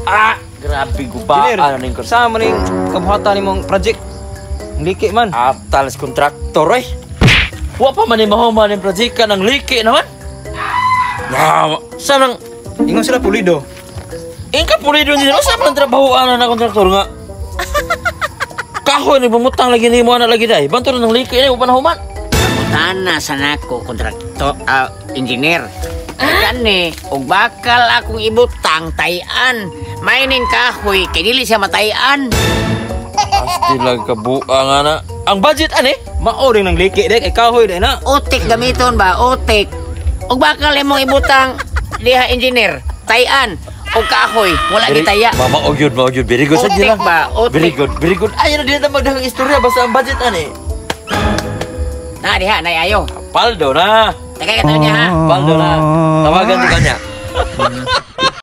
Ah, grabe guba. Engineer, Ano ning sa man ning kabuhatan nimong project? Ang liki man. Aptal sa kontraktor eh. Wa pa man ni mahuman ning project ng liki naman. Wow, sa nang Ingon sila pulido. Ingka pulido nila sa man trabaho ana na kontraktor nga. Kahoy ni bumutang lagi nimo ana lagi dai. Banto na ng liki ni wa pa nahuman. Pangutana sa nako kontraktor, engineer. Kani, og bakal akong ibutang tayan. Mining kahoy kay dili siya matayan. Asti lang kabuang ana. Ang budget ani? Mao rin ang liki dek, kay kahoy dai na. Otik gamiton ba? Otik. Og bakal imong ibutang diha, engineer, tayan og kahoy, wala gitaya. Mama og yun, mao yun. Very good sa Otik lang. ba? Otik. Very good, very good. Ay, na din na magdaghang istorya basta ang budget ani. Na diha nay ayo. Paldo na. Tagay ka niya ha. Paldo na. Tawagan ko kanya.